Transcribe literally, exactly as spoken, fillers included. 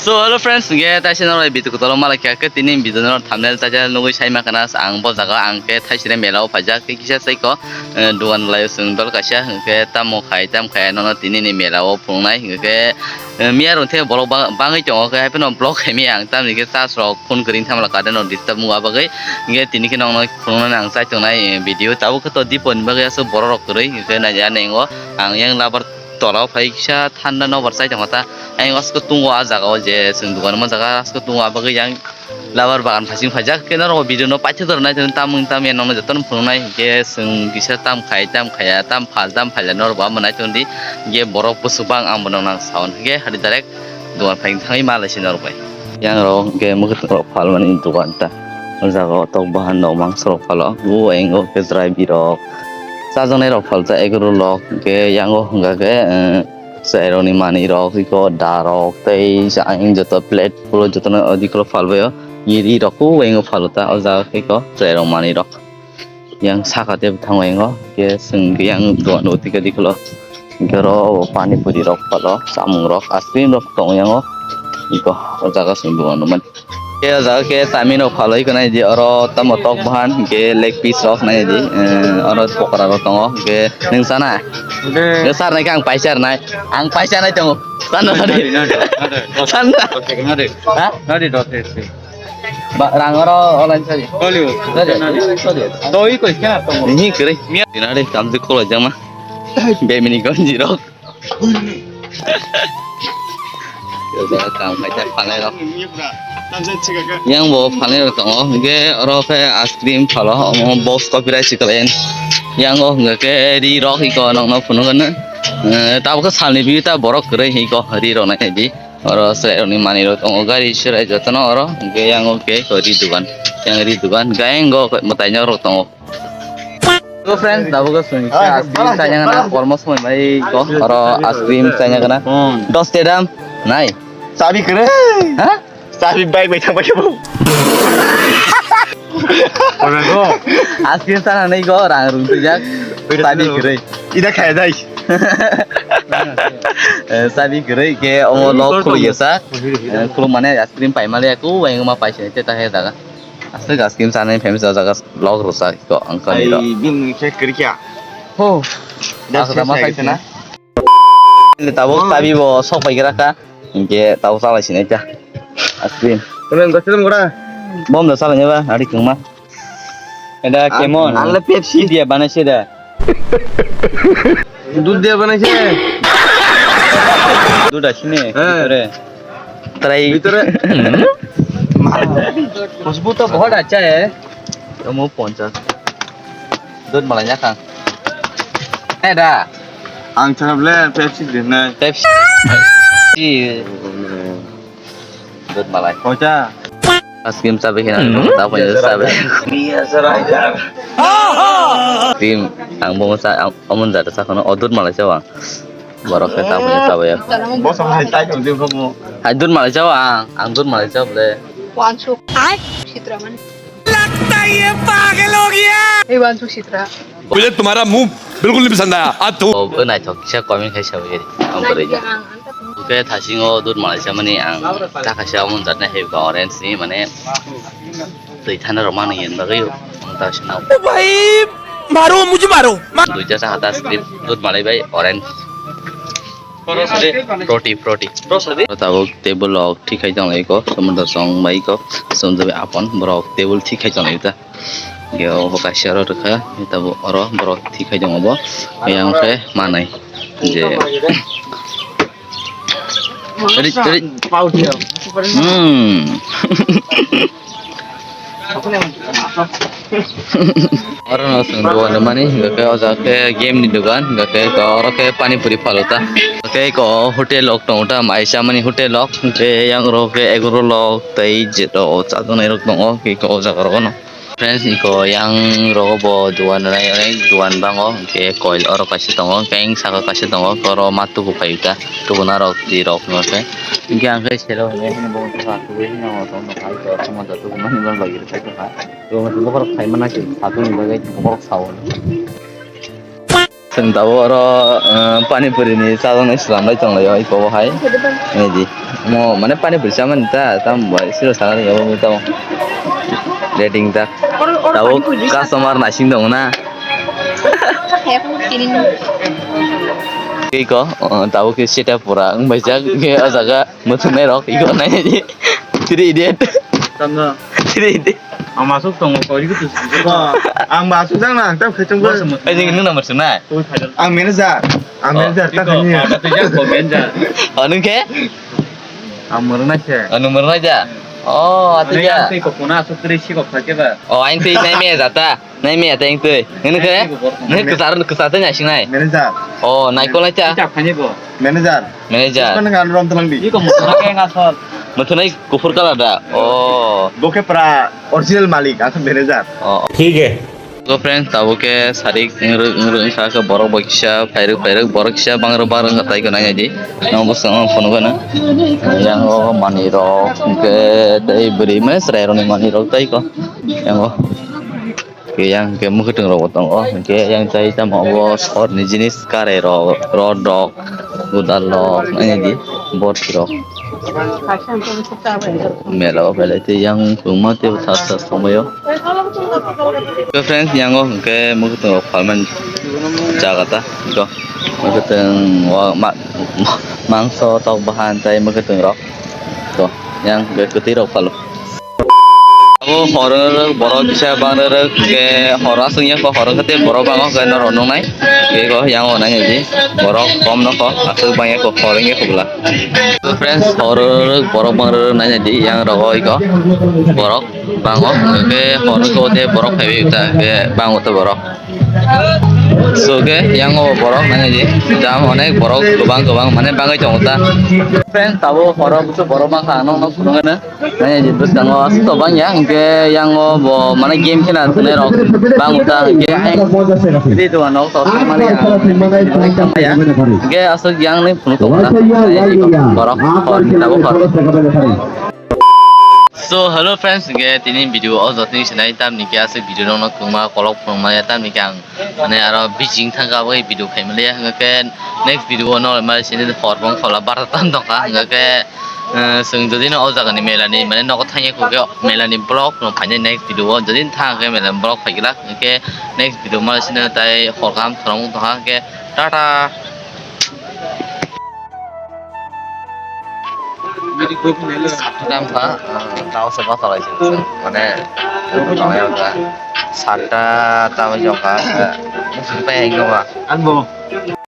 So hello friends, hingke taisa norok video kotoro malai kha khe tini video no thumbnail taisa nugui sai ma khana ang bo jaga ang khe thaisire mela o phaijak khe kisa sai ko, eh, dugan lai o chwng dol kaisa hingke tamo khai tam khai nono tini ni mela o phunuknai hingke, eh, miya rok the borok ba-, bangwi tongo khe hapheno vlog khaimaya ang tamni khe charge rok phone kwrwi thamla kade no disturb wngma bagwi hingke tini khe nokno phunuknani ang chai tongnai, eh, video tabuk khe to diponi bagwi aswk borok rok kwrwi hingke naidi ani ang o ang yang labar tola o phai kisa thanda nobar chai tongkha ta. Ayang asko tungo ah jaga o je chwng dugan o man jaga asko tungo ah bagwi yang labar bagan phasing phaijak khe norok video no paithak rw nai tamung tamya nokno jotono phunuknai hwnkhe chwng kisa tam khai tam khaya tam phal tam phaila norok bo amo nai tongdi hwnkhe borok bwswk bang ang bo nokno ang saui hwnkhe hadi direct dugan phai thangwi ma lai se norok bai. Yang rok hwnkhe mwkhwtwng rok phalmani dugan ta. O jaga o tok bahan rok mangsa rok phalo. O ayang o khe chwrai birok chajaknai rok phal ta egg roll rok hwnkhe yang o hwnkha khe, eh, chwrai rok ni manwi rok iko da rok tei ayang joto plate pulo jotono odi kolo phalbaio. Iri rok o ayang o phalo ta o jaga khe iko chwrai rok manwi rok. Yang saka tei bwthango yang o khe chwng yang dugan o twi khe twi kolo. Hwnkhe oro o pani puri rok phalo, chamung rok, ice cream rok tongo yang o. Iko o jaga chwng dugan o mani. Khe o jaga khe chami rok phalwi kwnai di oro tamo tok bahan hwnkhe leg piece rok nai di, eh, oro pokora rok tongo hwnkhe nwng sana? Nde. Nde sar nai khe ang paisa rwnai. Ang paisa nai tongo. Sana sari. Nade, nade, nade. Sana. Nade, nade. Ha? Nade, nade, nade. Ba, rang oro online sari. Doli, nade. Doli. Doi koi kena tongo. Ni kere. Miya. Dinare kamji kolo jama. Bemini gonji rok. Yo, jaga kam khai ta phalnai rok. Yang bo phalnai rok tongo. Hingke oro khe ice cream phalo, omo box copyright si kalayan. Yang o hingke khe ri rok iko nokno phunukgwno. Eh, tabuk khe salni bibi ta borok kwrwi hiko ri rok nai di. Oro chwrai rok ni manwi rok tongo gari chwrai jotono oro. Hingke yang o khe ri dugan. Yang ri dugan. Hingke yang o mwtai nok rok tongo. Hello friends, tabuk chwng khe ice cream chaina gana kormo somoi bai ko oro ice cream chaina gana. Dos te dam nai. Chabi kwrwi. Ha? Chabi bike bai thang bai bo. Ice cream chana nai ko rang rung twijak. Chabi kwrwi. Ida khaya dai. Eh, chabi kwrwi khe omo lock khuluk ya sa. Eh, khuluk mane ice cream pai male aku weng ma pai se te ta he daga. Aswk ice cream chanai famous o jaga vlog rwchak iko ang kani rok. Ai, bini khe kwrwi kha. Ho. Tabuk tabi bo sok pai gra kha. Hingke tabuk chalai sinai ta. Ice cream. Bom da chalai ba, ari kwngma. Eda kemon? Ang le Pepsi. Dia banai se da. दूध दिया बने छे। दूध अच्छी नहीं है, हाँ। भीतरे। Try. भीतरे। खुशबू तो बहुत अच्छा है। Kamu poncha. Dut malanya kang. Eh da. Ang chana ble Pepsi din na. Pepsi. Dut malai. Poncha. Ice cream chabai khe nang, da phai chabai. Cream, ang bo sa, ang, amon jata sa khano, o dut malai chawa. Borok khe da phai chabai. Bo sa hai tai kam jing khomo. Hai dut malai chawa, ang, ang dut malai chawa ble. Wansuk. Ai, Sitra mani. लगता है ये पागल हो गया। Ei wansuk Sitra. मुझे तुम्हारा मुंह बिल्कुल नहीं पसंद आया। अब तो. O, bo naithok kisa comment khai sabai. Ang bwrwi. Ang, ang. Hwnkhe thasingo dut malai chamani ang ta kaisa omo jatni hai ba orange ni mane twi thana rok mani yen bagwi ang ta sina. ओ भाई, मारो, मुझे मारो। Duita cha hata script dut malai bai orange. Froti, froti. Tabuk table rok thik khai tong lai ko, somodor song bai ko, somodor apon borok table thik khai tong lai ta. Ge obo kaisa oro rwkha, tabuk oro borok thik khai tong obo. Yang khe manai je. Ready, ready. Hmm. Oro no chwng dugan rwmani, hwnkhe o jaga khe game ni dugan, hwnkhe oro khe pani puri phalota. Hwnkhe eko hotel rok tongo ta, mai chamani hotel rok, hwnkhe yang oro khe egg roll rok tei je rok chajaknai rok tongo, hwnkhe o jaga rogo no. Friends, iko yang rogo bo dugan rwnai, onek dugan bango, hwnkhe coil oro kaisa tongo, hwnkhe ayang saka kaisa tongo, oro ma tubu phaio ta, tubuna rok twi rok no khe. Hwnkhe ang khe selo hwnwi hwnwi bo wngkha, tubui hwnwi ang tong nokha, iko somoda tubumani bagwi rwkha, iko ha. Iko bokhorok khaimana se, satuni bagwi bokhorok sao. Tabuk oro, uh, pani puri ni chajaknai swnamlai tonglaio iko bo hai. Naidi. Mo mane pani puri chamani ta, tamo bai siro sana ringya bo tamo. Rating ta. Tabuk customer naising tongo na. Iko, uh, tabuk ke seta pura wng bai jak ke o jaga. Muthunai rok iko nai di. Three idiot. Tamo. Three idiot. Ang masuk tongo kori ko tu. Ko, ang masuk jang na, ang tam khachung ko. Ai jing nung number sunai. Ang manager. Ang manager ta khani. Ang manager. Oh, nung ke? Ang murna se. Oh, nung murna ja. Oh, ati ja. Ang tei ko puna asuk tri si ko phake ba. Oh, ang tei nai me jata. Nai me ateng twi. Nini khe? Nini kwchar, kwchar twi naising nai. Manager. Oh, naikol nai cha. Chap khani bo. Manager. Manager. Kan ngan rom tlang di. Iko mo khe ngasol. Muthunai kuphur colour da. Oh. Bo khe pra original malik, ang manager. Oh. Thik hai. So friends, tabuk khe sarik ngrwk ngrwk wngkha khe borok bai kisa phairwk phairwk borok kisa bangrwk bangrwk wngkha tai khe nai di. Nang bwskango phunukgano. Yang o manwi rok hwnkhe tei bwrwi mane chwrai rokni manwi rok tai kho. Yang o. Hwnkhe yang hwnkhe mwkhwtwng rok bo tongo, hwnkhe yang chai tamo bo sorni jinis karwi rok, rod rok, gwdal rok, ani di borti rok. Mela o belai tei yang kwbangma tei bwsa bwsa songbaio. Hwnkhe friends, yang o hwnkhe mwkhwtwng rok phalmani jaga ta, eko mwkhwtwng o ma-, mangso tok bahan tei mwkhwtwng rok, eko yang hwnkhe kwtwi rok phalo. Abo horo rwk, borok kisa bang rwk, hwnkhe horo aswk ya kho, horo khe tei borok bango hwnkhe norok nuknai. Hwnkhe kho yang o nai di, borok kom no kho, aswk bang ya kho, horo ya kho bwla. So friends, horo rwk, borok bang rwk nai di, yang rogo iko borok bango, hwnkhe horo khe tei borok phaibai ta, hwnkhe bango ta borok. So khe yang o borok nai di, jam onek borok kwbang kwbang mane bagwi tongo ta. Friends, tabuk horo busu borok bang kha, ang nokno phunukgano. Nai di bwskango aswk to bang ya, hwnkhe yang o bo mane game khena thwnai rok bang uta, hwnkhe ayang di to nok to mane ya, hwnkhe aswk yang ni phunuk tong ta, borok hor ni tabuk hor. So hello friends, hwnkhe tini video o jotoni sinai tamni khe aswk video nokno kwbangma kolok phunukmaya tamni khe ang mane aro bijing thangkha aboni video khaimaliya, hwnkhe next video o nokle mali sini hor bong khola barta tam tongkha, hwnkhe. Eh, chwng jodi no o jaga ni mela ni mane nogo thangya kho khe mela ni vlog no phainai next video o, jodi thang khe mela ni vlog phai glak, hwnkhe next video ma sino tai hor kaham thwrwng tongkha, hwnkhe tata. Tamo kha, eh, tamo se ma khalai se mane, satta tamo jokha, eh, muchung pai ang khe ma. Anbo.